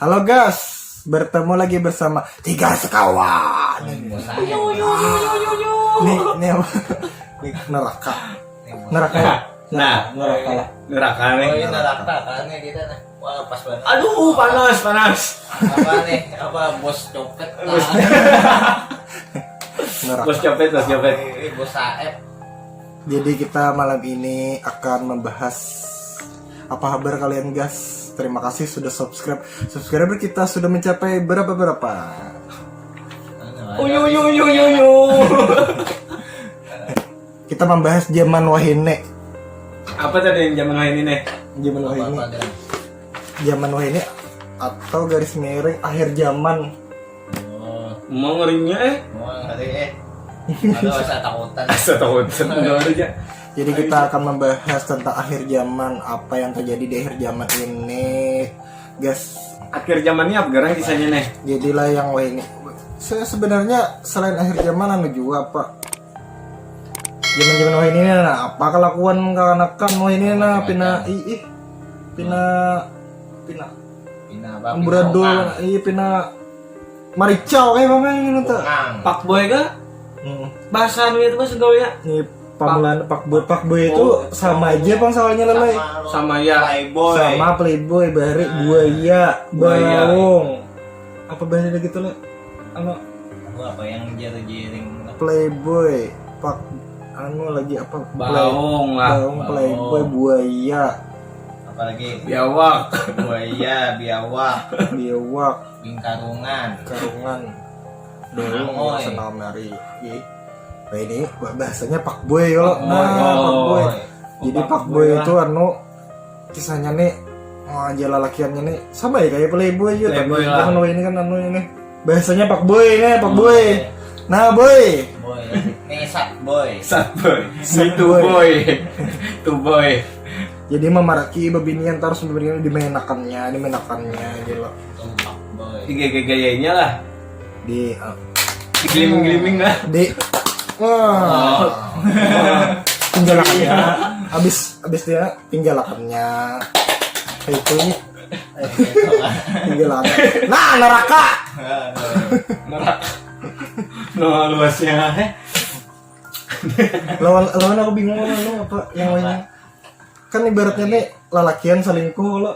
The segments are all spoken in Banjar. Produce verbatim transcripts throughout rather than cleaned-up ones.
Halo guys, bertemu lagi bersama tiga sekawan. Ini, ini apa? Ini neraka. Neraka ya? Nah, neraka lah. Neraka nih. Oh, ini neraka kan ya kita nih. Wah, pas banget. Aduh, panas, panas. Apa nih? Apa bos copet? Bos. Neraka. Bos copet, bos copet. Ini bos Saep. Jadi kita malam ini akan membahas apa kabar kalian guys. Terima kasih sudah subscribe. Subscriber kita sudah mencapai berapa berapa? Uyu uyu uyu uyu uyu. Kita membahas zaman wahini. Apa tadi yang zaman wahini nih? Zaman wahini. Zaman wahini atau garis miring akhir zaman. Oh. Mau ngerinya eh? Mau ngeri eh. Aduh, asa takutan. Asa takutan. Jadi kita akan membahas tentang akhir zaman, apa yang terjadi di akhir zaman ini, guys. Akhir zaman ini apa garang kisahnya nih? Jadilah yang wahini. Se- sebenarnya selain akhir zaman anu juga apa? Zaman-zaman wahini nah, apa kelakuan kekanakan wahini nah pina ih pina pina Pina apa? Amburadul, iya pina maricau kayak apa gitu tuh. Pak boy kah? Hmm. Bahasa anu itu bahasa gaul ya. Ini pamulaan pak boy, pak boy itu oh, sama aja pang soalnya lelai. Sama ya. Playboy. Sama playboy, bahari nah. Buaya, buaya. Baung. Apa bahasa gitu lah? Anu apa yang jatuh jiring? Playboy, pak anu lagi apa? Baung lah. Baung, playboy, buaya. Apalagi biawak. Buaya, biawak. Biawak. Bingkarungan. Karungan. Dulu mau senam hari. Nah, ini bahasanya pak boy kalau nah pak boy. Jadi pak boy itu anu kisahnya nih oh, aja lalakiannya nih sama ya kayak playboy aja tapi kan ini kan anu ini bahasanya pak boy nih pak boy. Nah boy. Boy. Nih sat boy. Sat boy. Itu boy. Itu boy. Jadi memaraki bebinian terus bebinian dimainakannya, dimainakannya gitu. Digaya-gayanya lah. Di uh, diglimming-glimming lah. Di wah. Oh. Tinggalakannya. Habis habis dia tinggalakannya. Itu nih. Tinggalakan. Nah, neraka. Neraka. No luasnya eh. Lawan lawan aku bingung lawan lu apa yang lainnya. Kan ibaratnya nih lalakian selingkuh kalau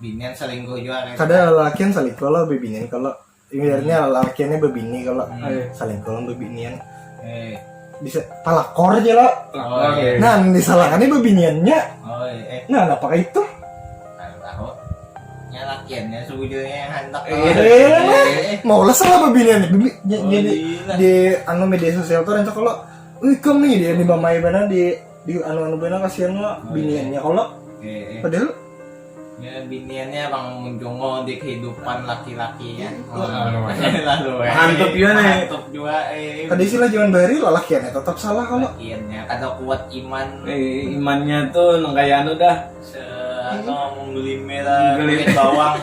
binian selingkuh juga kan. Kada lalakian selingkuh lo bebinian kalau ibaratnya lalakiannya bebini kalau selingkuh lo bebinian bisa palakor aja lo. Nah disalahkannya bebiniannya. Nah apa itu? Tahu. Nya lakiannya sebujurnya yang handak. Mau lah salah bebinian. Jadi di anu media sosial tuh rancak kalau wih kamu nih dia di bamai benar di di anu anu benar kasihan lo biniannya kalau padahal ya biniannya bang menjongol di kehidupan laki-lakinya. Lalu hantup juga nih. Hantup juga eh. Tadi sih lah jangan bari lalakiannya tetap salah kalau lakiannya kada kuat iman. Eh, imannya tuh nang kayak anu dah. Se anu membeli merah bawang.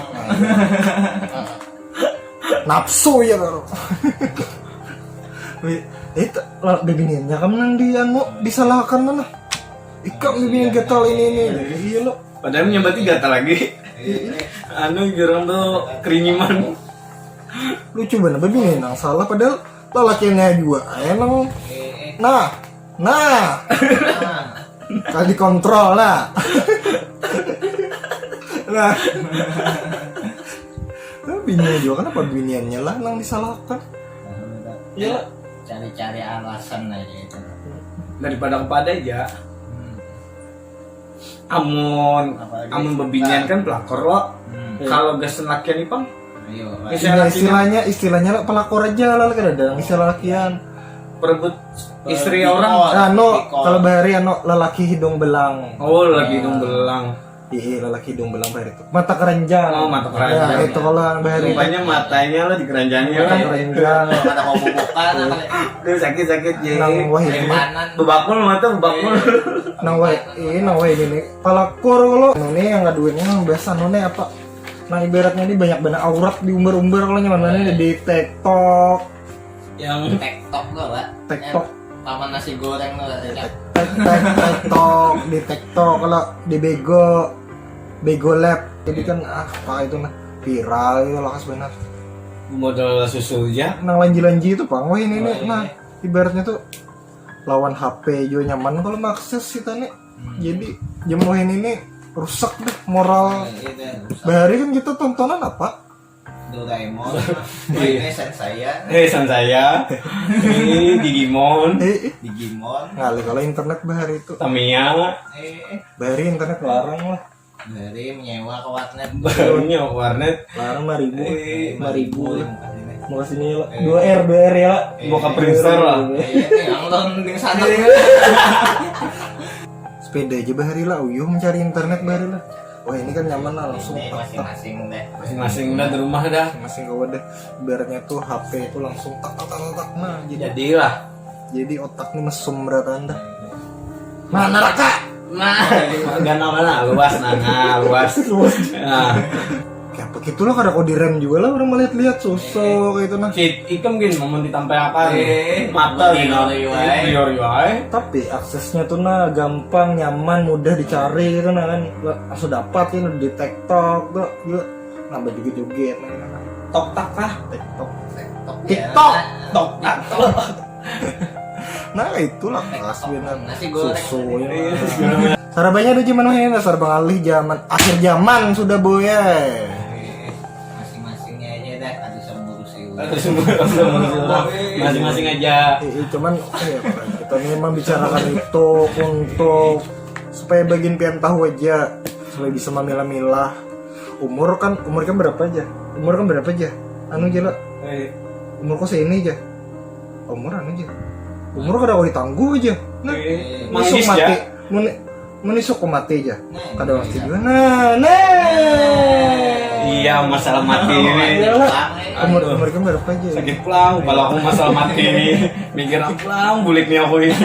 Nafsu ya baru. Itu bebiniannya kamu nang di anu disalahkan mana? Ikam bibir gatal ini ini. Iya lo. Padahal nyambat gatal lagi. Anu jurang tuh keringiman. Lucu bener bibir nang salah padahal lalakiannya juga aja nang. Nah, nah. Kalau dikontrol nah. Nah. Bingung juga kenapa biniannya lah nang disalahkan. Ya. Cari-cari alasan aja itu. Daripada kepada aja. Amun amun bebinian kan pelakor lo. Kalau gasan lakian ipang. Istilahnya istilahnya lah pelakor aja lah kan ada misalnya lakian perebut istri orang. Anu kalau bahari anu lelaki hidung belang. Oh lelaki hidung belang. Iya lelaki hidung belang bahari itu mata keranjang. Oh mata keranjang. Ya, itu kalau bahari. Rupanya matanya lah di keranjangnya. Mata keranjang. Ada mau bubukan. Sakit sakit jadi. Nang wah ini. Bebakul mata bebakul. Nang wah ini nang wah ini nih. Palakor kalau ini yang ngaduinnya nang biasa none apa? Nah ibaratnya ini banyak banget aurat diumbar-umbar kalau nyaman mana di TikTok. Yang TikTok tuh pak. TikTok. Taman nasi goreng tuh pak. TikTok di TikTok kalau di Bego Bego Lab. Jadi kan ah apa itu nah. Viral itu lakas benar. Modal susu aja. Nang lanji-lanji itu pang wah ini nih. Oh, iya. Nah, ibaratnya tuh lawan H P juga nyaman kalau mengakses kita nih. Jadi jam wah ini nih rusak deh moral. Iya, dan Bahari kan kita tontonan apa? Doraemon, Maine Sansaya, Eh, Sansaya. Eh, Digimon. Eh, eh, Digimon, ngalih kalau internet bahari itu. Tamiya. eh, Bahari internet larang lah. Dari menyewa ke warnet, Barunya warnet. Larang lima ribu. Eh, Lima ribu. Yang kasih nih. Mau kasih nih lah. Dua R, dua R ya lah. Buka printer lah. Eh, yang nonton di sana. Sepeda aja bahari lah. Uyuh mencari internet bahari lah. Wah ini kan nyaman lah langsung Ini tak tak masing-masing deh. Masing-masing udah di rumah dah. masing kawa deh. Ibaratnya tuh H P itu langsung tak tak tak tak, tak nah jadi Jadilah. jadi otak nih mesum berataan dah. Nah neraka. Nah, ganal mana? Luas nah, nah, luas. Nah, Kayak apa gitu lah kada kau direm juga lah orang melihat-lihat sosok kayak itu nah. Cit, ikam gin mau ditampaikan Eh, mata mau gin. liur-liur, eh. Liur-liur, eh. Tapi aksesnya tuh nah gampang, nyaman, mudah dicari gitu nah kan. Langsung dapat gitu di TikTok tuh juga nambah joget-joget nah, kan. Tok tak kah? TikTok. TikTok. TikTok. Tok tak. Nah itulah kelas benar. Nasi goreng. Susu ya. Sarabanya ada zaman ini nah, saraba ngalih zaman akhir zaman sudah boy. Masing-masingnya aja dah, kada usah ngurusi. Masing-masing aja. Eh, eh, cuman eh, kita memang bicarakan itu untuk supaya bagian pian tahu aja supaya bisa memilah-milah umur kan umur kan berapa aja umur kan berapa aja anu aja lah Eh, umur kok segini aja umur anu aja umur kada kau ditangguh aja nah eh, masuk manggis mati ya. muni muni suku mati aja Nah, kada iya. pasti juga nah nah Iya, masalah mati ini. Iyalah. Bang, eh. Umur Aduh. umur kan berapa aja Sakit pelang, kalau aku masalah mati ini. Mikir pelang, bulik nih aku ini.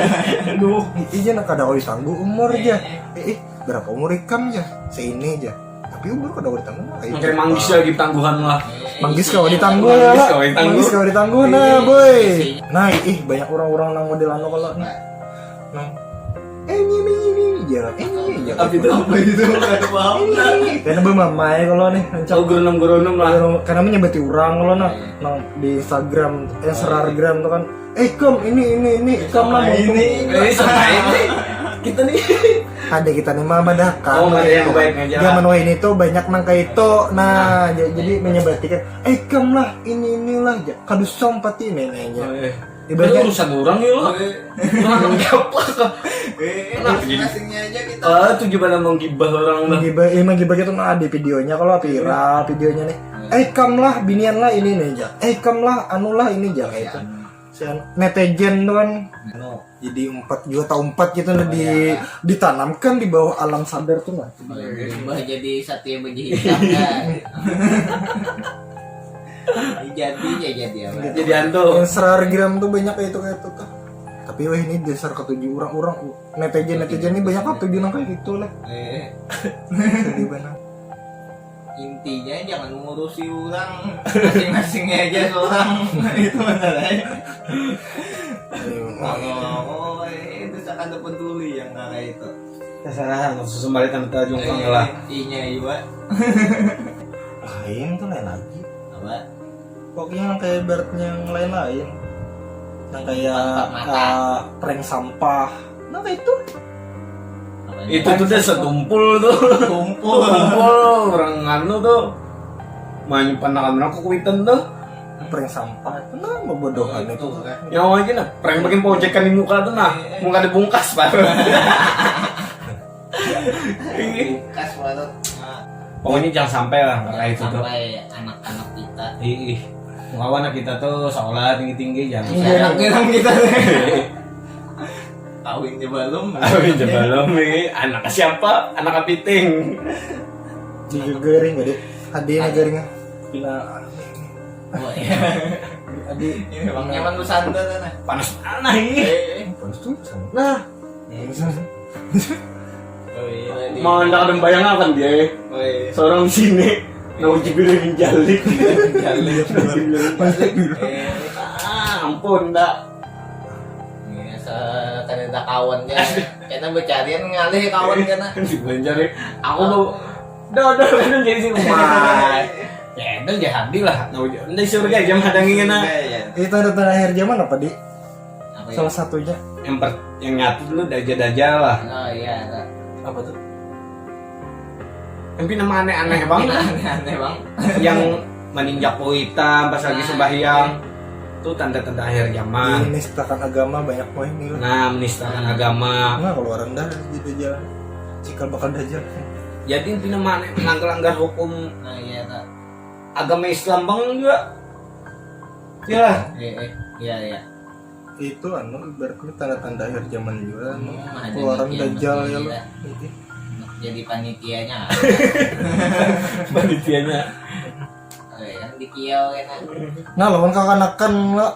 Aduh. Iya nah kada kau ditangguh umur aja eh, eh berapa umur ikam aja segini aja tapi umur kada kau ditangguh nah, Makin manggis lagi tangguhan lah. Manggis kau ditangguh Manggis ya kau ditangguh. Manggis kau ditangguh nah boy nah ih banyak orang-orang nang model anu kalau nah nah eh ini ini ini aja eh ini aja Tapi itu apa itu? Kada paham. Ini karena bermamai kalau nih rancak Oh, geronum-geronum lah. karena menyebati orang kalau nah nang di Instagram Instagram tuh kan eh ikam ini ini ini ikam lah mau Ini. Eh, sama ini. Kita nih. ada kita nih mah madahkan Oh, ada yang baik aja. Zaman wah ini tuh banyak nang kayak itu nah j- jadi menyebatikan eh ikam lah ini inilah ja- kada usah umpati ini ini aja Oh, eh. Ibaratnya- Itu urusan orang ya lo. Orang apa kah? Eh, masing-masingnya aja kita. Ah, tuh gimana mau gibah orang lah. menggibah eh menggibah gitu nah di videonya kalau viral videonya nih eh ikam lah binian lah ini nih aja eh ikam lah anu lah ini aja kayak itu Sian- netizen tuh kan Anu, jadi umpat juga tak umpat gitu nah di ditanamkan di bawah alam sadar tuh nah berubah jadi satria baja hitam kan. Ini jadi ya jadi apa? Jadi hantu. Instagram tuh banyak kayak itu kayak itu tuh tapi wah ini dasar ketujuh orang-orang netizen netizen ini banyak ketujuh nang kayak gitu lah Eh, sedih banget intinya jangan ngurusi orang, masing-masingnya aja seorang. Itu masalahnya. Ayo, Oh, oh, eh, itu sangat peduli yang kayak itu. Terserah, nggak usah sembari tanda jungkang lah. Intinya juga lain tuh lain lagi apa? Pokoknya yang kayak ibaratnya yang lain-lain yang kayak Tempat makan. uh, prank sampah nah kayak itu Apa Itu tuh udah setumpul tuh. Kumpul. Kumpul orang anu tuh. Main panakan aku kuitan tuh. Prank sampah itu nah bodohan itu Kan. Yang lagi nah, prank bikin pojekan di muka tuh nah. Muka dibungkas baru. Kas baru. Nah, Pokoknya jangan sampai lah kayak itu tuh. Sampai anak-anak kita. Ih, kawan kita tuh sekolah tinggi-tinggi jangan. Anak bilang kita. Kawin je belum. Amin coba lo mi anak siapa? Anak kepiting. di garing gak deh ada garing pina Oh iya. adi Ini memang nyaman bersandar nah. Panas tanah ini. Eh, terus tuh sana Nah, Oh iya tadi. Mau anda ada bayang apa dia? Oh iya. Seorang sini. Nauzubillah min jalik. Jalik. Nauzubillah min jalik. Eh, ah, ampun dah. Ini asal kada ada kawan ya. Kita bercarian ngalih kawan kena. Di Banjar ya. Aku mau. Dah, dah, dah, jadi sih. Wah. Ya, itu jadi lah. Nah, udah surga jam hadangi kena. Surga, ya. Ini tanda-tanda akhir zaman apa, Di? Apa ya? Salah satunya. Yang per, yang nyatu dulu dajal-dajal lah. Oh iya, itu. Apa tuh? Tapi nama aneh-aneh banget. Aneh-aneh bang. Yang maninjak kuitan pas lagi sembahyang. Itu tanda-tanda akhir zaman. Menistakan agama banyak poin nih lah. Nah, menistakan agama. Nah, kalau orang dah gitu jalan. Cikal bakal dajal. Jadi intinya mana melanggar-langgar hukum Nah iya, itu. Agama Islam bang juga. Ya lah. Eh, eh, iya iya. Itu anu ibaratnya tanda-tanda akhir zaman juga anu. Hmm, ada Kalau orang kiamat dajal ya lagi lo. Lah. Jadi panitianya. Panitianya. Oh, ya, kan di kiau ya kan. Nah, lawan kakanakan lo.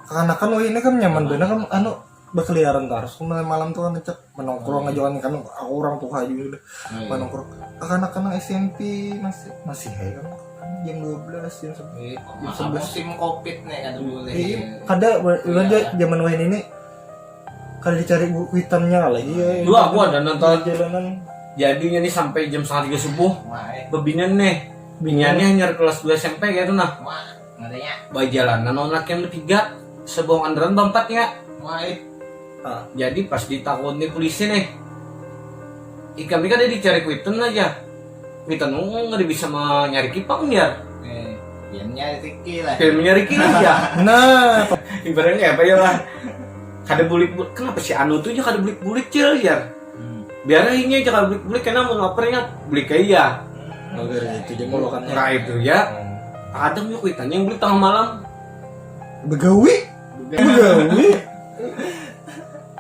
Kakanakan wah ini kan nyaman bener kan anu berkeliaran terus malam, malam tuh kan cek menongkrong aja kan, kan aku orang tua juga udah Oh, iya. Menongkrong. Kakanakan yang S M P masih masih ya kan jam dua belas jam sebelas. Eh, masa musim covid nih kan boleh. Iya, kada ulun aja zaman wah ini kada dicari bu- kuitannya lagi ya. Dua aku ada nonton. Jalanan. Jadinya nih sampai jam setengah tiga subuh. Wah, eh. Bebinian nih. Biniannya hanya kelas dua S M P gitu nah. Wah, ngadanya. Bajalanan anak yang bertiga. Sebelum andaran berempat ya. Wah, eh. Ah, Jadi pas ditakuni polisi nih, ikam ini kada dicari kuitan aja. Kuitan nggak bisa menyari kipang ya. Eh, diamnya rezeki lah. Film nyari kipang ya. Nah, Ibaratnya apa ya lah. Kada bulik bulik. Kenapa si Anu tuh ya kada bulik bulik cil ya. Hmm. Biar ini aja kada bulik bulik karena mau lapar ya bulik aja. agar itu aja polokannya. Nah itu ya. Kadang yuk kuitannya yang bulik tengah malam. Begawi, begawi.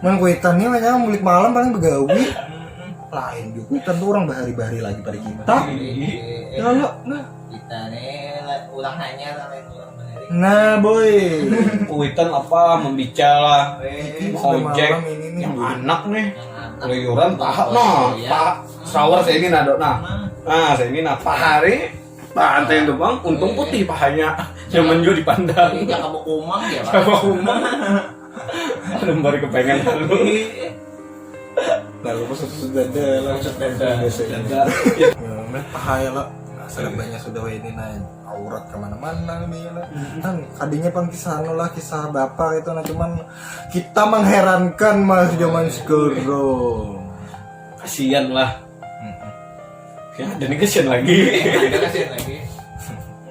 Mana kuitan nih banyak mulik malam paling begawi. Lain juga kuitan tuh orang bahari-bahari lagi pada kita. Ya lo, nah. Kita nih lah, ulang hanya lah lain ulang benerin. Nah, boy. Kuitan apa membicara Eh, Sudah ojek malam ini nih. Yang anak nih yang anak. Keluyuran tahap nah Iya. Tahap sawar saya ini nadok nah. Nah saya ini nah pahari. Bantai itu bang. Untung putih pahanya. Zaman juga dipandang. Ini jangan mau kumang ya pak. Sama kumang. Ada baru kepengen lalu. Lalu pas sudah ada lah. Ada. Biasa ini. Ada. Ya, nah, pahaya lah. Nah, serabanya sudah ini nah aurat kemana-mana nih lah. Kan tadinya pang kisah anu lah kisah bapak itu nah cuman kita mengherankan mas zaman sekarang. Kasian lah. Ya ada nih kasian lagi. Ada kasihan lagi.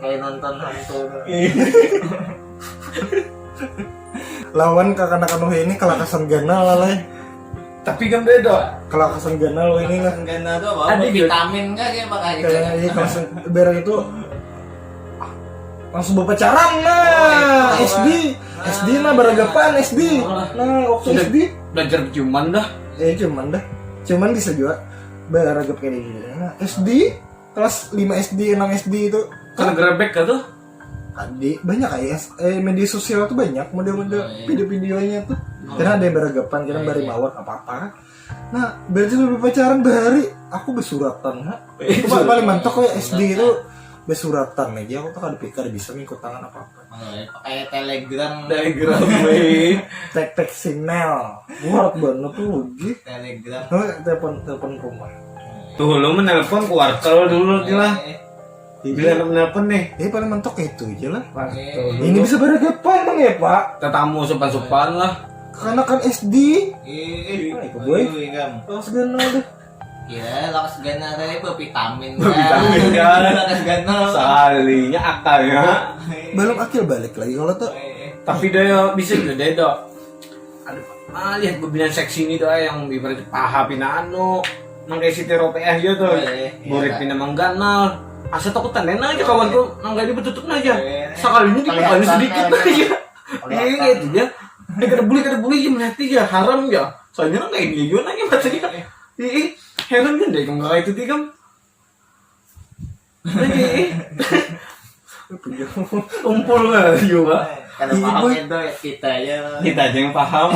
Kayak nonton hantu. Lawan kakanakan wah ini kelakasan ganal lah lai. Tapi kan beda. Kelakasan ganal wah ini lah. Gana tuh apa? Ada juga. Vitamin kah kayak apa kayak gitu? Kayak iya langsung barang itu langsung berpacaran nah Oh, S D S D nah beragapan S D nah waktu Sudah S D belajar ciuman dah. Eh cuman dah cuman bisa juga beragap kayak gini nah S D kelas lima S D enam S D itu Karena grebek kah tuh? tadi banyak kayak S- eh, media sosial tuh banyak model-model Oh, iya. Video-videonya tuh Oh. Karena ada yang beragapan karena Iya, bari iya. mawar apa apa nah berarti lebih pacaran bahari aku bersuratan ha Eh, Cuma paling mentok kayak S D itu bersuratan lagi aku tuh kada pikir bisa ngikut tangan apa apa Oh, ya, pakai telegram. Telegram weh. tek tek sinyal buat banget tuh lagi Telegram. Nah, telepon telepon ke rumah Tuh lu menelpon kuartal dulu lah. Eh, Bila menelpon nih. Jadi paling mentok itu aja lah Kuartal ini dulu. Bisa beragapan bang ya pak Tetamu sopan-sopan lah. Karena kan S D eh, Nah, itu, boy. Aduh, ikam. Lawas ganal deh Kira lawas gana tadi bervitamin. Bervitamin, kan? Lawas gana. Salinya akalnya. Belum akil balik lagi kalau tuh Eh, eh. Tapi dia bisa juga deh dok. Aduh, ah lihat bebinian seksi ini doa yang ibarat paha pina anu nang kayak Siti Ropeah aja tuh. Oh, iya, iya. Burit pina mangganal. Asa takutan aja kawan tuh nang kayak betutup aja. Iya. Sekalinya di Kelihatan sedikit aja. Aja. Iya Kelihatan. Gitu dia. Eh, kada boleh kada boleh aja melihat aja haram ya. Soalnya nang kayak dia juga nanya matanya. Iya, heran kan deh kamu kayak itu tikam. Iya. Kumpul lah juga. Kada paham itu kita aja. Kita aja yang paham.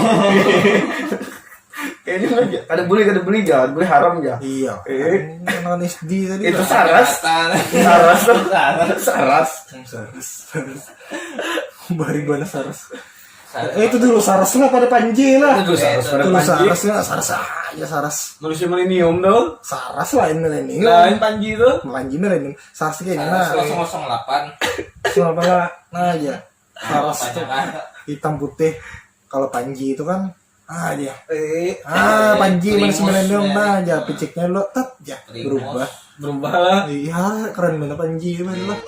Kayaknya aja. Kada boleh kada boleh jangan boleh haram ya. Iya. Eh. Kan anak S D tadi. Itu Lah. saras. Saras. Saras tuh. Saras. Saras. Saras. Saras. Bari gua saras. Eh, itu dulu Saras lah pada Panji lah. Itu dulu Saras pada Dulu Panji. Saras lah, Saras aja Saras. Manusia milenium tuh. Saras lah ini ini. Lain Panji tuh. Panji milenium. Saras kayak gimana? Saras kosong kosong delapan. Soal apa lah? Nah aja. Saras tuh Jakarta. Hitam putih. Kalau Panji itu kan ah aja. Eh, Ah, Panji manusia Primus, milenium ya. Nah aja piciknya lo tet ya Primus. Berubah. Berubah lah. Iya, keren banget Panji itu lah.